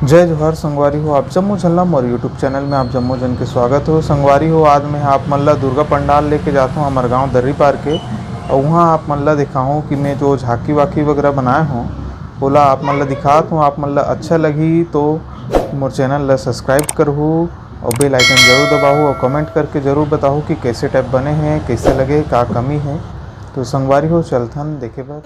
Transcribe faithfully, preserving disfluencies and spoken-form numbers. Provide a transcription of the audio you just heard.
जय जोहार संगवारी हो, आप जम्मो झन ला मोर YouTube चैनल में आप जम्मो झन के स्वागत हो। संगवारी हो, आज मैं आप मन ला दुर्गा पंडाल लेके जात हूँ हमर गांव दर्री पार के, अउ उहाँ आप मन ला दिखाहूँ कि मैं जो झांकी वाकी वगैरह बनाए हूँ, ओला आप मन ला दिखात हूँ। आप मन ला अच्छा लगही तो मोर चैनल ला सब्सक्राइब करहू अउ बेल आइकन जरूर दबाहू अउ कमेंट करके जरूर बताहू कि कैसे टाइप बने हैं, कैसे लगे, का कमी है। तो संगवारी हो, चलथन देखे बर।